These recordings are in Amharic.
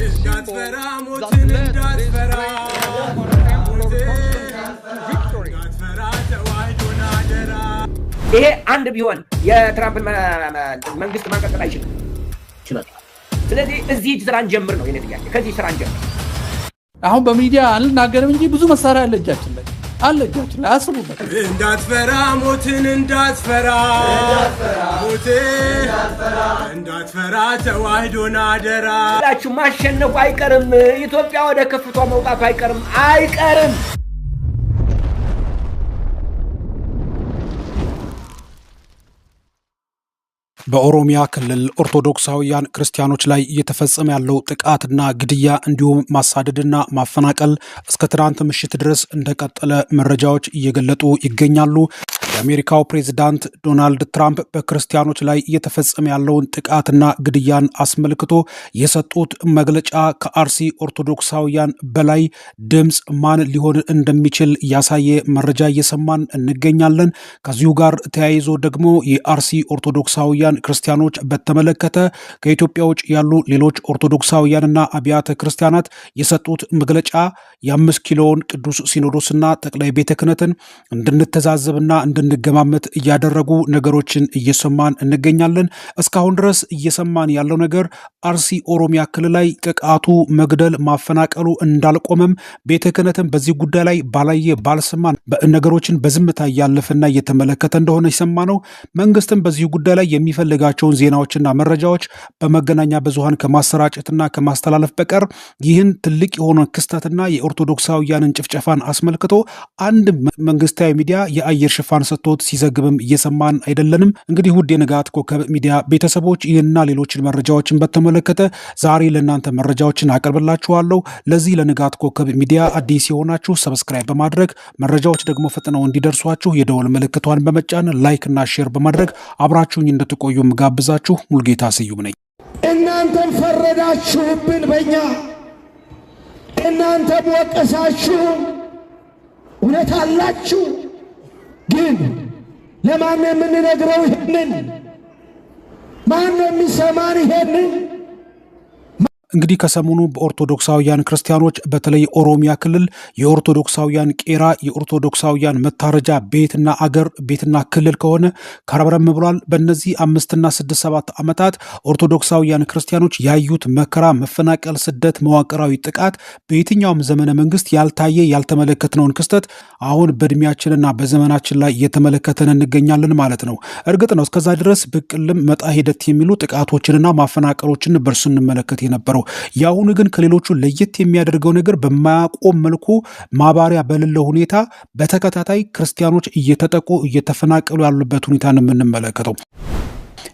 እንዳትፈራ symbol that ሞትን led this እንዳትፈራ great Roman Emperor Constantine to victory. እንዳትፈራ ተዋህዶን አደራ። ይሄ አንድ ቢሆን የትራምፕን መንግስት ማንቀጥቀጥ አይችልም። ስለዚህ እዚህ ስራ እንጀምር ነው የኔ ጥያቄ። ከዚህ ስራ እንጀምር። አሁን በሚዲያ አልናገርም እንጂ ብዙ መሳሪያ አለ እጃችን ላይ አለ እጃችን ላይ አስቡበት። እንዳትፈራ ሞትን እንዳትፈራ ሞትን እንዳትፈራ ተዋህዶን አደራ። ላችሁ ማሸነፉ አይቀርም። ኢትዮጵያ ወደ ከፍቷ መውጣቱ አይቀርም አይቀርም። በኦሮሚያ ክልል ኦርቶዶክሳውያን ክርስቲያኖች ላይ እየተፈጸመ ያለው ጥቃትና ግድያ እንዲሁም ማሳደድና ማፈናቀል እስከ ትናንት ምሽት ድረስ እንደቀጠለ መረጃዎች እየገለጡ ይገኛሉ። የአሜሪካው ፕሬዝዳንት ዶናልድ ትራምፕ በክርስቲያኖች ላይ እየተፈጸመ ያለውን ጥቃትና ግድያን አስመልክቶ የሰጡት መግለጫ ከአርሲ ኦርቶዶክሳውያን በላይ ድምፅ ማን ሊሆን እንደሚችል ያሳየ መረጃ እየሰማን እንገኛለን። ከዚሁ ጋር ተያይዞ ደግሞ የአርሲ ኦርቶዶክሳውያን ክርስቲያኖች በተመለከተ ከኢትዮጵያ ውጭ ያሉ ሌሎች ኦርቶዶክሳውያንና አብያተ ክርስቲያናት የሰጡት መግለጫ የ5 ኪሎውን ቅዱስ ሲኖዶስና ጠቅላይ ቤተ ክህነትን እንድንተዛዘብና እንድንገማመት እያደረጉ ነገሮችን እየሰማን እንገኛለን። እስካሁን ድረስ እየሰማን ያለው ነገር አርሲ ኦሮሚያ ክልል ላይ ጥቃቱ፣ መግደል፣ ማፈናቀሉ እንዳልቆመም ቤተ ክህነትን በዚህ ጉዳይ ላይ ባላየ ባልሰማ ነገሮችን በዝምታ እያለፈና እየተመለከተ እንደሆነ የሰማ ነው። መንግስትም በዚህ ጉዳይ ላይ የሚፈልጋቸውን ዜናዎችና መረጃዎች በመገናኛ ብዙሃን ከማሰራጨትና ከማስተላለፍ በቀር ይህን ትልቅ የሆነ ክስተትና የኦርቶዶክሳውያንን ጭፍጨፋን አስመልክቶ አንድ መንግስታዊ ሚዲያ የአየር ሽፋን ሰጥቶት ሲዘግብም እየሰማን አይደለንም። እንግዲህ ውድ የንጋት ኮከብ ሚዲያ ቤተሰቦች ይህንና ሌሎችን መረጃዎችን በተመለከተ ዛሬ ለእናንተ መረጃዎችን አቀርብላችኋለሁ። ለዚህ ለንጋት ኮከብ ሚዲያ አዲስ የሆናችሁ subscribe በማድረግ፣ መረጃዎች ደግሞ ፈጥነው እንዲደርሷችሁ የደወል ምልክቷን በመጫን፣ like እና share በማድረግ አብራችሁኝ እንድትቆዩ ምጋብዛችሁ ሙልጌታ ስዩም ነኝ። እናንተም ፈረዳችሁብን በእኛ፣ እናንተም ወቀሳችሁ። እውነት አላችሁ፣ ግን ለማን ነው የምንነግረው? ይሄንን ማን ነው የሚሰማን? ይሄንን እንግዲህ ከሰሞኑ በኦርቶዶክሳውያን ክርስቲያኖች በተለይ ኦሮሚያ ክልል የኦርቶዶክሳውያን ቄራ፣ የኦርቶዶክሳውያን መታረጃ ቤትና አገር፣ ቤትና ክልል ከሆነ ከረብረም ብሏል። በእነዚህ 5ና 6 7 ዓመታት ኦርቶዶክሳውያን ክርስቲያኖች ያዩት መከራ፣ መፈናቀል፣ ስደት፣ መዋቅራዊ ጥቃት በየትኛውም ዘመነ መንግስት ያልታየ ያልተመለከትነውን ክስተት አሁን በእድሜያችንና በዘመናችን ላይ እየተመለከተን እንገኛለን ማለት ነው። እርግጥ ነው እስከዛ ድረስ ብቅልም መጣ ሂደት የሚሉ ጥቃቶችንና ማፈናቀሎችን ነበር ስንመለከት የነበረው። የአሁኑ ግን ከሌሎቹ ለየት የሚያደርገው ነገር በማያቆም መልኩ ማባሪያ በሌለው ሁኔታ በተከታታይ ክርስቲያኖች እየተጠቁ እየተፈናቀሉ ያሉበት ሁኔታ ነው የምንመለከተው።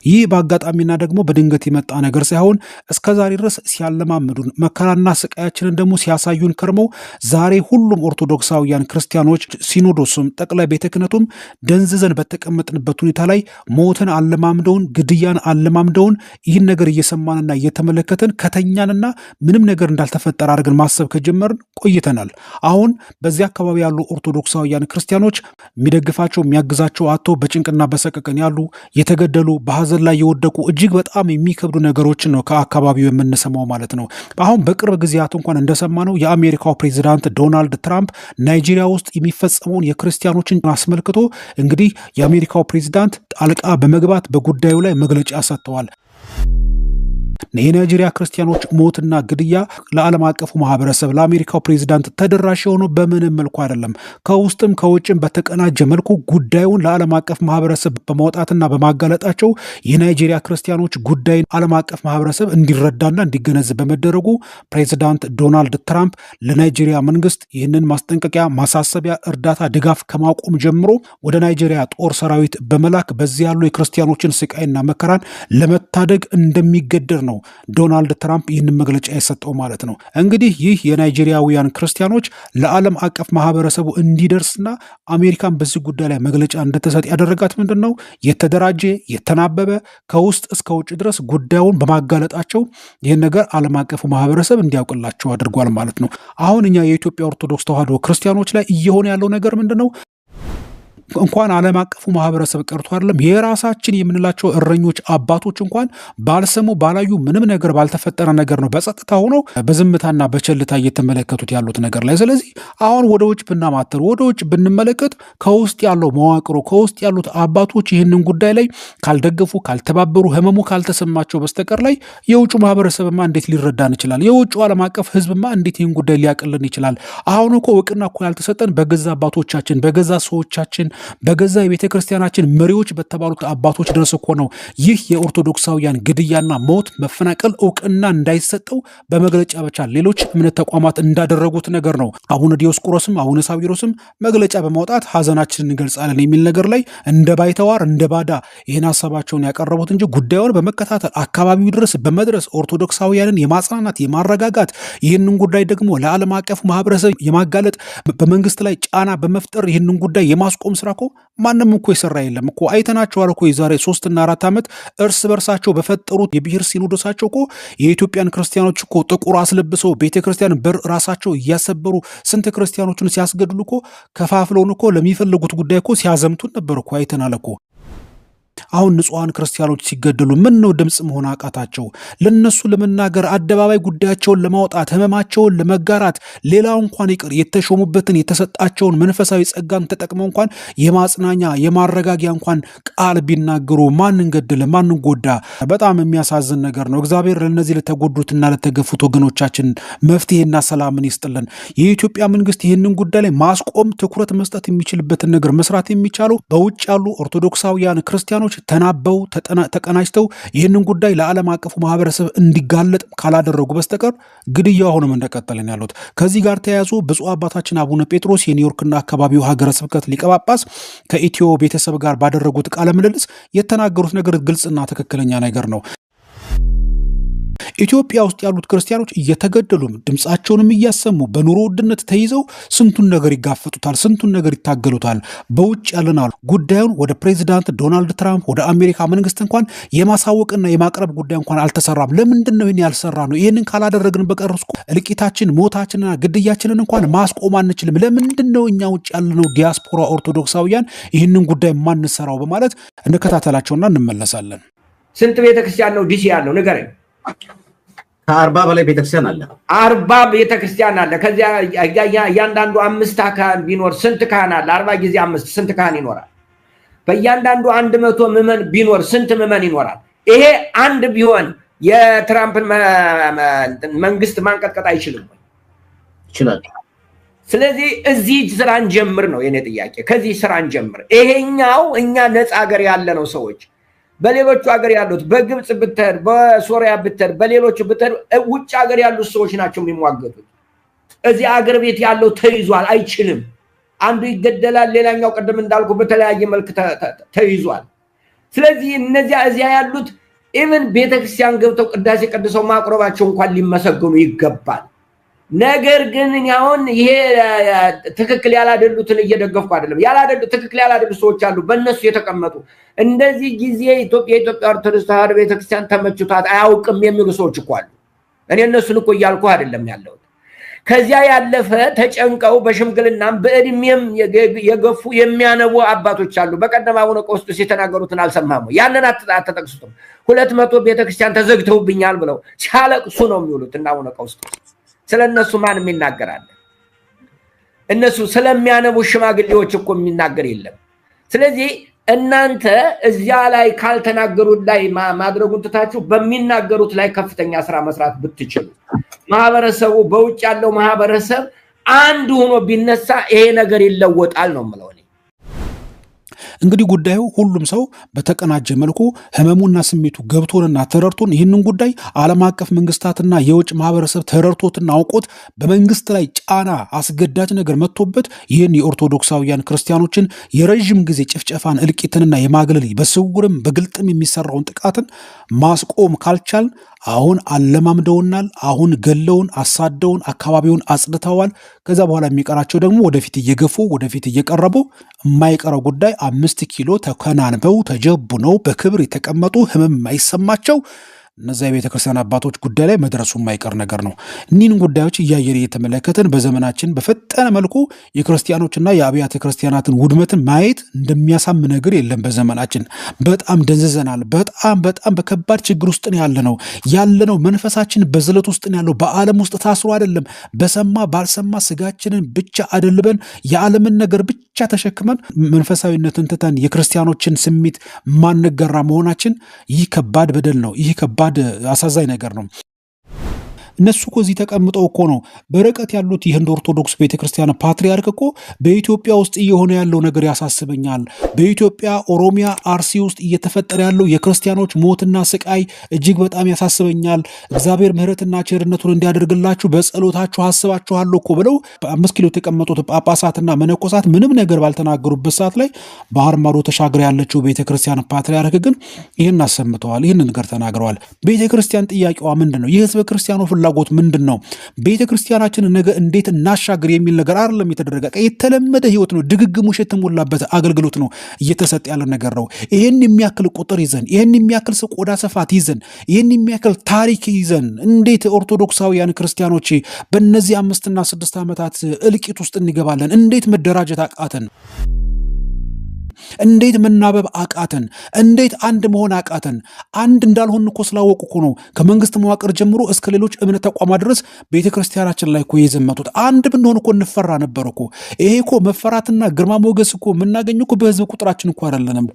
ይህ በአጋጣሚና ደግሞ በድንገት የመጣ ነገር ሳይሆን እስከ ዛሬ ድረስ ሲያለማምዱን መከራና ስቃያችንን ደግሞ ሲያሳዩን ከርመው ዛሬ ሁሉም ኦርቶዶክሳውያን ክርስቲያኖች፣ ሲኖዶስም ጠቅላይ ቤተ ክህነቱም ደንዝዘን በተቀመጥንበት ሁኔታ ላይ ሞትን አለማምደውን፣ ግድያን አለማምደውን ይህን ነገር እየሰማንና እየተመለከትን ከተኛንና ምንም ነገር እንዳልተፈጠረ አድርገን ማሰብ ከጀመርን ቆይተናል። አሁን በዚህ አካባቢ ያሉ ኦርቶዶክሳውያን ክርስቲያኖች የሚደግፋቸው የሚያግዛቸው አጥተው በጭንቅና በሰቀቀን ያሉ፣ የተገደሉ፣ በሀዘን ላይ የወደቁ እጅግ በጣም የሚከብዱ ነገሮችን ነው ከአካባቢው የምንሰማው ማለት ነው። አሁን በቅርብ ጊዜያት እንኳን እንደሰማነው የአሜሪካው ፕሬዚዳንት ዶናልድ ትራምፕ ናይጄሪያ ውስጥ የሚፈጸመውን የክርስቲያኖችን አስመልክቶ እንግዲህ የአሜሪካው ፕሬዚዳንት ጣልቃ በመግባት በጉዳዩ ላይ መግለጫ ሰጥተዋል። የናይጄሪያ ክርስቲያኖች ሞትና ግድያ ለዓለም አቀፉ ማህበረሰብ፣ ለአሜሪካው ፕሬዚዳንት ተደራሽ የሆነው በምንም መልኩ አይደለም። ከውስጥም ከውጭም በተቀናጀ መልኩ ጉዳዩን ለዓለም አቀፍ ማህበረሰብ በማውጣትና በማጋለጣቸው የናይጄሪያ ክርስቲያኖች ጉዳይን ዓለም አቀፍ ማህበረሰብ እንዲረዳና እንዲገነዘብ በመደረጉ ፕሬዚዳንት ዶናልድ ትራምፕ ለናይጄሪያ መንግስት ይህንን ማስጠንቀቂያ፣ ማሳሰቢያ፣ እርዳታ፣ ድጋፍ ከማቆም ጀምሮ ወደ ናይጄሪያ ጦር ሰራዊት በመላክ በዚህ ያሉ የክርስቲያኖችን ስቃይና መከራን ለመታደግ እንደሚገደድ ነው ዶናልድ ትራምፕ ይህንን መግለጫ የሰጠው ማለት ነው። እንግዲህ ይህ የናይጄሪያውያን ክርስቲያኖች ለዓለም አቀፍ ማህበረሰቡ እንዲደርስና አሜሪካን በዚህ ጉዳይ ላይ መግለጫ እንድትሰጥ ያደረጋት ምንድን ነው? የተደራጀ፣ የተናበበ፣ ከውስጥ እስከ ውጭ ድረስ ጉዳዩን በማጋለጣቸው ይህን ነገር ዓለም አቀፉ ማህበረሰብ እንዲያውቅላቸው አድርጓል ማለት ነው። አሁን እኛ የኢትዮጵያ ኦርቶዶክስ ተዋሕዶ ክርስቲያኖች ላይ እየሆነ ያለው ነገር ምንድን ነው? እንኳን ዓለም አቀፉ ማህበረሰብ ቀርቶ አይደለም የራሳችን የምንላቸው እረኞች አባቶች እንኳን ባልሰሙ ባላዩ ምንም ነገር ባልተፈጠረ ነገር ነው በጸጥታ ሆነው በዝምታና በቸልታ እየተመለከቱት ያሉት ነገር ላይ። ስለዚህ አሁን ወደ ውጭ ብናማትር፣ ወደ ውጭ ብንመለከት ከውስጥ ያለው መዋቅሩ፣ ከውስጥ ያሉት አባቶች ይህንን ጉዳይ ላይ ካልደገፉ፣ ካልተባበሩ፣ ህመሙ ካልተሰማቸው በስተቀር ላይ የውጩ ማህበረሰብማ እንዴት ሊረዳን ይችላል? የውጩ ዓለም አቀፍ ህዝብማ እንዴት ይህን ጉዳይ ሊያቅልን ይችላል? አሁን እኮ እውቅና እኮ ያልተሰጠን በገዛ አባቶቻችን፣ በገዛ ሰዎቻችን፣ በገዛ የቤተ ክርስቲያናችን መሪዎች በተባሉት አባቶች ድረስ እኮ ነው ይህ የኦርቶዶክሳውያን ግድያና ሞት፣ መፈናቀል እውቅና እንዳይሰጠው በመግለጫ ብቻ ሌሎች እምነት ተቋማት እንዳደረጉት ነገር ነው። አቡነ ዲዮስቆሮስም አቡነ ሳዊሮስም መግለጫ በማውጣት ሀዘናችንን እንገልጻለን የሚል ነገር ላይ እንደ ባይተዋር እንደ ባዳ ይህን ሀሳባቸውን ያቀረቡት እንጂ ጉዳዩን በመከታተል አካባቢው ድረስ በመድረስ ኦርቶዶክሳውያንን የማጽናናት፣ የማረጋጋት፣ ይህንን ጉዳይ ደግሞ ለዓለም አቀፉ ማህበረሰብ የማጋለጥ፣ በመንግስት ላይ ጫና በመፍጠር ይህንን ጉዳይ የማስቆም ስራ እኮ ማንም እኮ የሰራ የለም እኮ። አይተናቸዋል እኮ የዛሬ 3ና 4 ዓመት እርስ በርሳቸው በፈጠሩት የብሔር ሲኖዶሳቸው እኮ የኢትዮጵያን ክርስቲያኖች እኮ ጥቁር አስለብሰው ቤተክርስቲያን በር ራሳቸው እያሰበሩ ስንት ክርስቲያኖችን ሲያስገድሉ እኮ፣ ከፋፍለውን እኮ ለሚፈልጉት ጉዳይ እኮ ሲያዘምቱን ነበር እኮ፣ አይተናል እኮ። አሁን ንጹሐን ክርስቲያኖች ሲገደሉ ምን ነው ድምፅ መሆን አቃታቸው? ለነሱ ለመናገር፣ አደባባይ ጉዳያቸውን ለማውጣት፣ ህመማቸውን ለመጋራት፣ ሌላው እንኳን ይቅር የተሾሙበትን የተሰጣቸውን መንፈሳዊ ጸጋን ተጠቅመው እንኳን የማጽናኛ የማረጋጊያ እንኳን ቃል ቢናገሩ ማንን ገደለ? ማንን ጎዳ? በጣም የሚያሳዝን ነገር ነው። እግዚአብሔር ለእነዚህ ለተጎዱትና ለተገፉት ወገኖቻችን መፍትሄና ሰላምን ይስጥልን። የኢትዮጵያ መንግስት ይህንን ጉዳይ ላይ ማስቆም፣ ትኩረት መስጠት የሚችልበትን ነገር መስራት የሚቻለው በውጭ ያሉ ኦርቶዶክሳውያን ክርስቲያኖች ተናበው ተቀናጅተው ይህንን ጉዳይ ለዓለም አቀፉ ማህበረሰብ እንዲጋለጥ ካላደረጉ በስተቀር ግድያው አሁንም እንደቀጠለን ያሉት። ከዚህ ጋር ተያይዞ ብፁዕ አባታችን አቡነ ጴጥሮስ፣ የኒውዮርክና አካባቢው ሀገረ ስብከት ሊቀ ጳጳስ፣ ከኢትዮ ቤተሰብ ጋር ባደረጉት ቃለ ምልልስ የተናገሩት ነገር ግልጽና ትክክለኛ ነገር ነው። ኢትዮጵያ ውስጥ ያሉት ክርስቲያኖች እየተገደሉም ድምፃቸውንም እያሰሙ በኑሮ ውድነት ተይዘው ስንቱን ነገር ይጋፈጡታል፣ ስንቱን ነገር ይታገሉታል። በውጭ ያለናል ጉዳዩን ወደ ፕሬዚዳንት ዶናልድ ትራምፕ፣ ወደ አሜሪካ መንግስት እንኳን የማሳወቅና የማቅረብ ጉዳይ እንኳን አልተሰራም። ለምንድን ነው ይህን ያልሰራ ነው? ይህንን ካላደረግን በቀር እኮ እልቂታችን፣ ሞታችንና ግድያችንን እንኳን ማስቆም አንችልም። ለምንድን ነው እኛ ውጭ ያለነው ዲያስፖራ ኦርቶዶክሳውያን ይህንን ጉዳይ ማንሰራው? በማለት እንከታተላቸውና እንመለሳለን። ስንት ቤተክርስቲያን ነው ዲሲ ያለው? ንገረኝ። ከ40 በላይ ቤተክርስቲያን አለ። 40 ቤተክርስቲያን አለ። ከዚያ እያንዳንዱ አምስት ካህን ቢኖር ስንት ካህን አለ? 40 ጊዜ 5 ስንት ካህን ይኖራል? በእያንዳንዱ 100 ምዕመን ቢኖር ስንት ምዕመን ይኖራል? ይሄ አንድ ቢሆን የትራምፕን መንግስት ማንቀጥቀጥ አይችልም ወይ? ይችላል። ስለዚህ እዚህ ስራ እንጀምር ነው የኔ ጥያቄ። ከዚህ ስራ እንጀምር። ይሄኛው እኛ ነፃ ሀገር ያለ ነው ሰዎች፣ በሌሎቹ ሀገር ያሉት፣ በግብፅ ብትሄድ፣ በሶሪያ ብትሄድ፣ በሌሎቹ ብትሄድ ውጭ ሀገር ያሉት ሰዎች ናቸው የሚሟገቱት። እዚህ አገር ቤት ያለው ተይዟል፣ አይችልም። አንዱ ይገደላል፣ ሌላኛው ቅድም እንዳልኩ በተለያየ መልክ ተይዟል። ስለዚህ እነዚያ እዚያ ያሉት even ቤተክርስቲያን ገብተው ቅዳሴ ቀድሰው ማቁረባቸው እንኳን ሊመሰገኑ ይገባል። ነገር ግን እኔ አሁን ይሄ ትክክል ያላደሉትን እየደገፍኩ አይደለም። ያላደሉ፣ ትክክል ያላደሉ ሰዎች አሉ፣ በእነሱ የተቀመጡ፣ እንደዚህ ጊዜ የኢትዮጵያ ኦርቶዶክስ ተዋሕዶ ቤተክርስቲያን ተመችቷት አያውቅም የሚሉ ሰዎች እኮ አሉ። እኔ እነሱን እኮ እያልኩ አይደለም ያለሁት። ከዚያ ያለፈ ተጨንቀው በሽምግልናም በእድሜም የገፉ የሚያነቡ አባቶች አሉ። በቀደም አቡነ ቀውስጦስ የተናገሩትን አልሰማህም ወይ? ያንን አትጠቅሱትም። 200 ቤተክርስቲያን ተዘግተውብኛል ብለው ሲያለቅሱ ነው የሚውሉት እና አቡነ ቀውስጦስ፣ ስለ እነሱ ማንም ይናገራል? እነሱ ስለሚያነቡ ሽማግሌዎች እኮ የሚናገር የለም። ስለዚህ እናንተ እዚያ ላይ ካልተናገሩት ላይ ማድረጉን ትታችሁ በሚናገሩት ላይ ከፍተኛ ስራ መስራት ብትችሉ፣ ማህበረሰቡ፣ በውጭ ያለው ማህበረሰብ አንድ ሆኖ ቢነሳ ይሄ ነገር ይለወጣል ነው የምለው እኔ። እንግዲህ ጉዳዩ ሁሉም ሰው በተቀናጀ መልኩ ህመሙና ስሜቱ ገብቶንና ተረድቶን፣ ይህንን ጉዳይ ዓለም አቀፍ መንግስታትና የውጭ ማህበረሰብ ተረድቶትና አውቆት፣ በመንግስት ላይ ጫና አስገዳጅ ነገር መጥቶበት ይህን የኦርቶዶክሳውያን ክርስቲያኖችን የረዥም ጊዜ ጭፍጨፋን፣ እልቂትንና የማግለል በስውርም በግልጥም የሚሰራውን ጥቃትን ማስቆም ካልቻል አሁን አለማምደውናል። አሁን ገለውን፣ አሳደውን፣ አካባቢውን አጽድተዋል። ከዛ በኋላ የሚቀራቸው ደግሞ ወደፊት እየገፉ፣ ወደፊት እየቀረቡ የማይቀረው ጉዳይ 5 ኪሎ ተከናንበው ተጀቡነው በክብር የተቀመጡ፣ ህመም የማይሰማቸው፣ እነዚያ የቤተ ክርስቲያን አባቶች ጉዳይ ላይ መድረሱ የማይቀር ነገር ነው። እኒህን ጉዳዮች እያየን እየተመለከትን በዘመናችን በፈጠነ መልኩ የክርስቲያኖችና የአብያተ ክርስቲያናትን ውድመትን ማየት እንደሚያሳም ነገር የለም። በዘመናችን በጣም ደንዝዘናል። በጣም በጣም በከባድ ችግር ውስጥ ነው ያለነው። መንፈሳችን በዝለት ውስጥ ነው ያለው። በዓለም ውስጥ ታስሮ አይደለም። በሰማ ባልሰማ ስጋችንን ብቻ አደልበን የዓለምን ነገር ብቻ ተሸክመን መንፈሳዊነትን ትተን የክርስቲያኖችን ስሜት ማንገራ መሆናችን ይህ ከባድ በደል ነው። ይህ ከባድ አሳዛኝ ነገር ነው። እነሱ እኮ እዚህ ተቀምጠው እኮ ነው በርቀት ያሉት የህንድ ኦርቶዶክስ ቤተክርስቲያን ፓትርያርክ እኮ በኢትዮጵያ ውስጥ እየሆነ ያለው ነገር ያሳስበኛል፣ በኢትዮጵያ ኦሮሚያ አርሲ ውስጥ እየተፈጠረ ያለው የክርስቲያኖች ሞትና ስቃይ እጅግ በጣም ያሳስበኛል፣ እግዚአብሔር ምሕረትና ቸርነቱን እንዲያደርግላችሁ በጸሎታችሁ አስባችኋለሁ እኮ ብለው 5 ኪሎ የተቀመጡት ጳጳሳትና መነኮሳት ምንም ነገር ባልተናገሩበት ሰዓት ላይ ባህር ማዶ ተሻግራ ያለችው ቤተክርስቲያን ፓትርያርክ ግን ይህን አሰምተዋል፣ ይህን ነገር ተናግረዋል። ቤተክርስቲያን ጥያቄዋ ምንድን ነው? የህዝበ ክርስቲያኑ ፍላጎት ምንድን ነው? ቤተ ክርስቲያናችን ነገ እንዴት እናሻግር የሚል ነገር አይደለም የተደረገ። የተለመደ ህይወት ነው። ድግግሞሽ የተሞላበት አገልግሎት ነው እየተሰጠ ያለ ነገር ነው። ይህን የሚያክል ቁጥር ይዘን፣ ይህን የሚያክል ቆዳ ስፋት ይዘን፣ ይህን የሚያክል ታሪክ ይዘን እንዴት ኦርቶዶክሳውያን ክርስቲያኖች በእነዚህ 5 እና 6 ዓመታት እልቂት ውስጥ እንገባለን? እንዴት መደራጀት አቃተን? እንዴት መናበብ አቃተን? እንዴት አንድ መሆን አቃተን? አንድ እንዳልሆን እኮ ስላወቁ እኮ ነው ከመንግስት መዋቅር ጀምሮ እስከ ሌሎች እምነት ተቋማት ድረስ ቤተክርስቲያናችን ላይ እኮ የዘመቱት። አንድ ብንሆን እኮ እንፈራ ነበር እኮ። ይሄ እኮ መፈራትና ግርማ ሞገስ እኮ የምናገኘው እኮ በህዝብ ቁጥራችን እኮ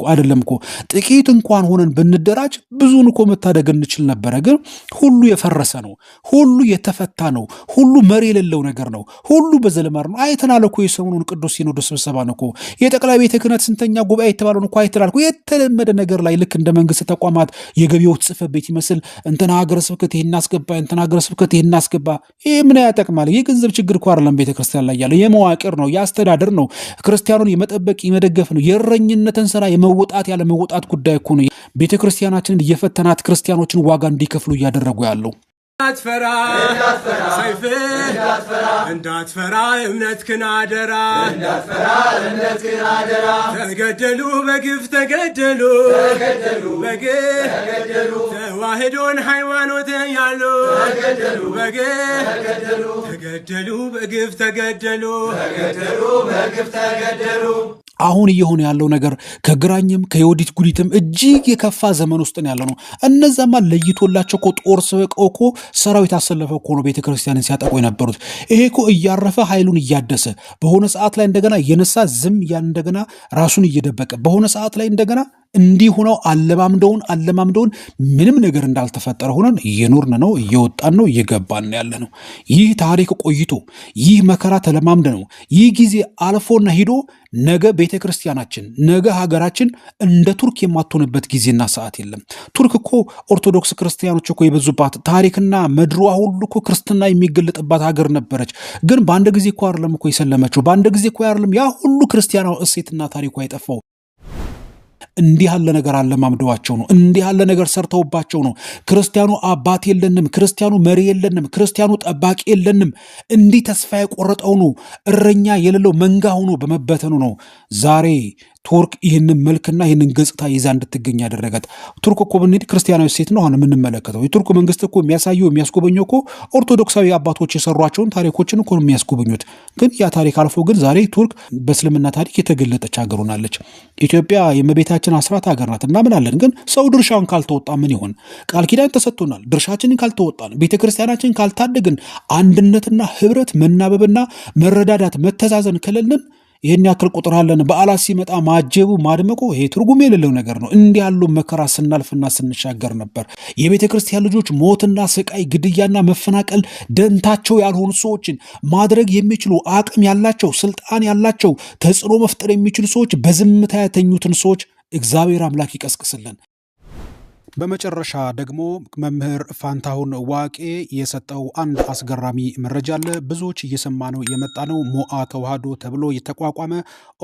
አይደለም እኮ። ጥቂት እንኳን ሆነን ብንደራጅ ብዙን እኮ መታደግ እንችል ነበረ። ግን ሁሉ የፈረሰ ነው፣ ሁሉ የተፈታ ነው፣ ሁሉ መሪ የሌለው ነገር ነው፣ ሁሉ በዘልማድ ነው። አይተናል እኮ የሰሞኑን ቅዱስ ሲኖዶስ ስብሰባ ነው እኮ የጠቅላይ ቤተ ክህነት ስንተኛ ጉባኤ የተባለውን እኮ አይተናል እኮ። የተለመደ ነገር ላይ ልክ እንደ መንግስት ተቋማት የገቢዎች ጽሕፈት ቤት ይመስል እንትና ሀገረ ስብከት ይሄን አስገባ፣ እንትና ሀገረ ስብከት ይሄን አስገባ። ይሄ ምን ያጠቅማል? የገንዘብ ችግር እኮ አይደለም ቤተክርስቲያን ላይ ያለው፣ የመዋቅር ነው፣ የአስተዳደር ነው፣ ክርስቲያኑን የመጠበቅ የመደገፍ ነው፣ የእረኝነትን ስራ የመወጣት ያለ መወጣት ጉዳይ እኮ ነው። ቤተክርስቲያናችንን እየፈተናት ክርስቲያኖችን ዋጋ እንዲከፍሉ እያደረጉ ያለው። እንዳትፈራ ሰይፍ እንዳትፈራ እምነትህን አደራ። ተገደሉ በግፍ ተገደሉ በግፍ ተዋህዶን ሃይማኖት ያሉ በግፍ ተገደሉ በግፍ ተገደሉ። አሁን እየሆነ ያለው ነገር ከግራኝም ከዮዲት ጉዲትም እጅግ የከፋ ዘመን ውስጥ ነው ያለው ነው። እነዛማ ለይቶላቸው እኮ ጦር ስበቀው እኮ ሰራዊት አሰለፈው እኮ ነው ቤተክርስቲያንን ሲያጠቁ የነበሩት። ይሄ እኮ እያረፈ ኃይሉን እያደሰ በሆነ ሰዓት ላይ እንደገና እየነሳ ዝም እያለ እንደገና ራሱን እየደበቀ በሆነ ሰዓት ላይ እንደገና እንዲህ ሆነው አለማምደውን ምንም ነገር እንዳልተፈጠረ ሆነን እየኖርን ነው፣ እየወጣን ነው፣ እየገባን ነው ያለ ነው። ይህ ታሪክ ቆይቶ ይህ መከራ ተለማምደ ነው። ይህ ጊዜ አልፎና ሂዶ ነገ ቤተክርስቲያናችን ነገ ሀገራችን እንደ ቱርክ የማትሆንበት ጊዜና ሰዓት የለም። ቱርክ እኮ ኦርቶዶክስ ክርስቲያኖች እኮ የበዙባት ታሪክና መድሯ ሁሉ እኮ ክርስትና የሚገለጥባት ሀገር ነበረች። ግን በአንድ ጊዜ እኮ አይደለም እኮ የሰለመችው፣ በአንድ ጊዜ እኮ አይደለም ያ ሁሉ ክርስቲያናዊ እሴትና ታሪኳ የጠፋው። እንዲህ ያለ ነገር አለማምደዋቸው ነው። እንዲህ ያለ ነገር ሰርተውባቸው ነው። ክርስቲያኑ አባት የለንም፣ ክርስቲያኑ መሪ የለንም፣ ክርስቲያኑ ጠባቂ የለንም። እንዲህ ተስፋ የቆረጠው ነው፣ እረኛ የሌለው መንጋ ሆኖ በመበተኑ ነው ዛሬ ቱርክ ይህንን መልክና ይህንን ገጽታ ይዛ እንድትገኝ ያደረጋት። ቱርክ እኮ ብንሄድ ክርስቲያናዊ ሴት ነው አሁን የምንመለከተው። የቱርክ መንግስት እኮ የሚያሳየው የሚያስጎበኘው እኮ ኦርቶዶክሳዊ አባቶች የሰሯቸውን ታሪኮችን እኮ ነው የሚያስጎበኙት። ግን ያ ታሪክ አልፎ ግን ዛሬ ቱርክ በእስልምና ታሪክ የተገለጠች ሀገር ሆናለች። ኢትዮጵያ የእመቤታችን አስራት ሀገር ናት እናምናለን። ግን ሰው ድርሻውን ካልተወጣ ምን ይሆን? ቃል ኪዳን ተሰጥቶናል። ድርሻችንን ካልተወጣን፣ ቤተክርስቲያናችን ካልታደግን፣ አንድነትና ህብረት፣ መናበብና መረዳዳት፣ መተዛዘን ከሌለን ይህን ያክል ቁጥር አለን በዓላት ሲመጣ ማጀቡ ማድመቁ ይሄ ትርጉም የሌለው ነገር ነው። እንዲህ ያሉ መከራ ስናልፍና ስንሻገር ነበር። የቤተ ክርስቲያን ልጆች ሞትና ስቃይ፣ ግድያና መፈናቀል ደንታቸው ያልሆኑ ሰዎችን ማድረግ የሚችሉ አቅም ያላቸው ስልጣን ያላቸው ተጽዕኖ መፍጠር የሚችሉ ሰዎች በዝምታ ያተኙትን ሰዎች እግዚአብሔር አምላክ ይቀስቅስልን። በመጨረሻ ደግሞ መምህር ፋንታሁን ዋቄ የሰጠው አንድ አስገራሚ መረጃ አለ። ብዙዎች እየሰማ ነው የመጣ ነው። ሞአ ተዋህዶ ተብሎ የተቋቋመ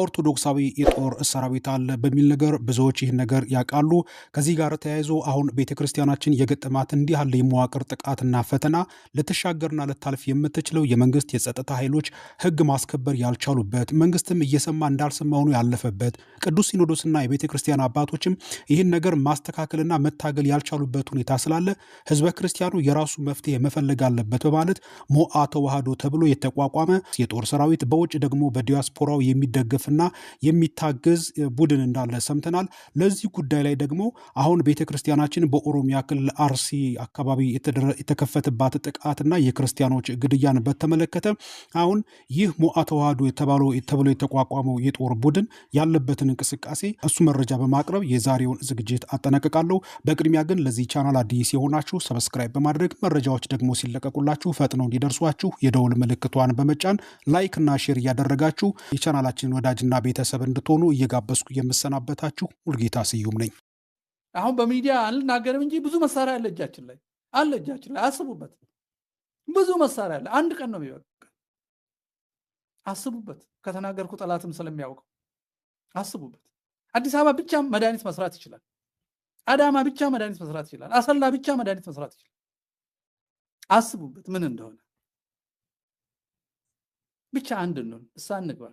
ኦርቶዶክሳዊ የጦር ሰራዊት አለ በሚል ነገር ብዙዎች ይህን ነገር ያውቃሉ። ከዚህ ጋር ተያይዞ አሁን ቤተክርስቲያናችን የገጠማት እንዲህ ያለ የመዋቅር ጥቃትና ፈተና ልትሻገርና ልታልፍ የምትችለው የመንግስት የጸጥታ ኃይሎች ሕግ ማስከበር ያልቻሉበት፣ መንግስትም እየሰማ እንዳልሰማ ሆኖ ያለፈበት፣ ቅዱስ ሲኖዶስና የቤተክርስቲያን አባቶችም ይህን ነገር ማስተካከልና መታገል ያልቻሉበት ሁኔታ ስላለ ህዝበ ክርስቲያኑ የራሱ መፍትሄ መፈለግ አለበት በማለት ሞአ ተዋህዶ ተብሎ የተቋቋመ የጦር ሰራዊት በውጭ ደግሞ በዲያስፖራው የሚደገፍና የሚታገዝ ቡድን እንዳለ ሰምተናል። ለዚህ ጉዳይ ላይ ደግሞ አሁን ቤተ ክርስቲያናችን በኦሮሚያ ክልል አርሲ አካባቢ የተከፈተባት ጥቃትና የክርስቲያኖች ግድያን በተመለከተ አሁን ይህ ሞአ ተዋህዶ ተብሎ የተቋቋመው የጦር ቡድን ያለበትን እንቅስቃሴ እሱ መረጃ በማቅረብ የዛሬውን ዝግጅት አጠናቅቃለሁ። በቅድሚያ ግን ለዚህ ቻናል አዲስ የሆናችሁ subscribe በማድረግ፣ መረጃዎች ደግሞ ሲለቀቁላችሁ ፈጥነው እንዲደርሷችሁ የደውል ምልክቷን በመጫን፣ like እና share እያደረጋችሁ የቻናላችንን ወዳጅና ቤተሰብ እንድትሆኑ እየጋበዝኩ የምሰናበታችሁ ሙልጌታ ስዩም ነኝ። አሁን በሚዲያ አልናገርም እንጂ ብዙ መሳሪያ አለ እጃችን ላይ፣ አለ እጃችን ላይ። አስቡበት። ብዙ መሳሪያ አለ። አንድ ቀን ነው የሚበቃ። አስቡበት። ከተናገርኩ ጠላትም ስለሚያውቀው አስቡበት። አዲስ አበባ ብቻ መድኃኒት መስራት ይችላል። አዳማ ብቻ መድኃኒት መስራት ይችላል። አሰላ ብቻ መድኃኒት መስራት ይችላል። አስቡበት ምን እንደሆነ። ብቻ አንድ እንሁን፣ እሳ እንግባ።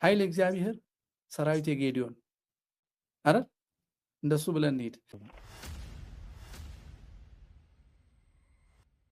ኃይል እግዚአብሔር፣ ሰራዊት የጌዲዮን አይደል? እንደሱ ብለን እንሂድ።